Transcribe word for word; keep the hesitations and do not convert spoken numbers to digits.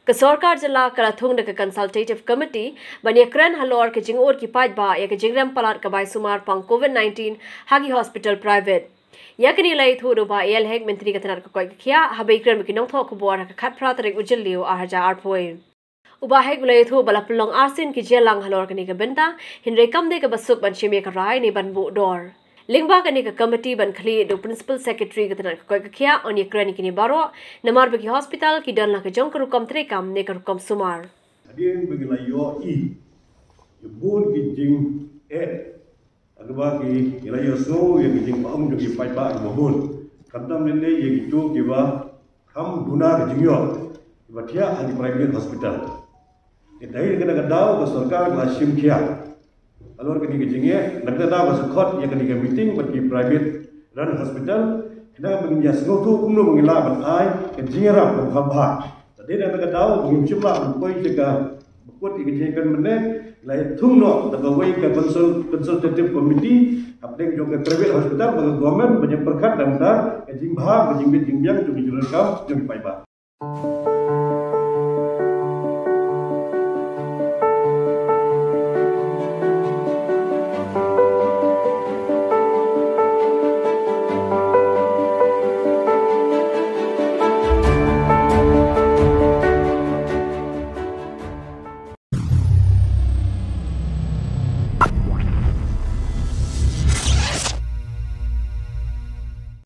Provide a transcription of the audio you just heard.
Ka sorkar jylla ka la thung da ka Consultative Committee ban ïakren halor ka jingud ki paidbah ïa ka jingrem palat ka bai sumar pang COVID nineteen ha ki hospital private. Ïa kane la ïathuh da u Bah A L Hek, Myntri ka tnat ka koit ka khiah, haba ïakren bad ki nongthoh khubor ha ka khatphra tarik u Jylliew ar hajar arphew. U Bah Hek u la ïathuh ba la pynlong arsien ki jingïalang halor kane ka bynta, hynrei kam dei kaba suk ban shim ïa ka rai ne ban buh dor. Lyngba kane ka committee ban khlieh da u Principal Secretary ka tnat ka koit ka khiah, yn ïakren ïa kine baroh, namar ba ki hospital ki don la ka jong ka rukom treikam ne ka rukom sumar. Hadien ba ngi la ïohi ïa bun ki jingeh, ha kaba ki, ngi la ïohsngew ïa ki jingpang jong ki paidbah kiba bun, khamtam lei lei ïa kito kiba kham duna ka jingïoh, kiba thiah ha ki private hospital. Te dei kane ka daw ka sorkar ka la shim khia halor kane ka jingeh. Na kata daw ka sa khot ïa kane ka meeting bad ki private run hospital, khnang ba ngin ïa sngewthuh kumno ba ngin lah ban ai ka jingïarap kaba kham bha. Te dei na kata ka daw ba ngim shym lah ban poi sha kaba kut ïa ka jingïakren mynne. La ïa thung noh da kawei ka consult-, consultative committee hapdeng jong ka private hospital bad ka government ban ïa pyrkhat na ka bynta ka jingbha, ka jingbit jingbiang jong ki jingdonkam jong ki paidbah.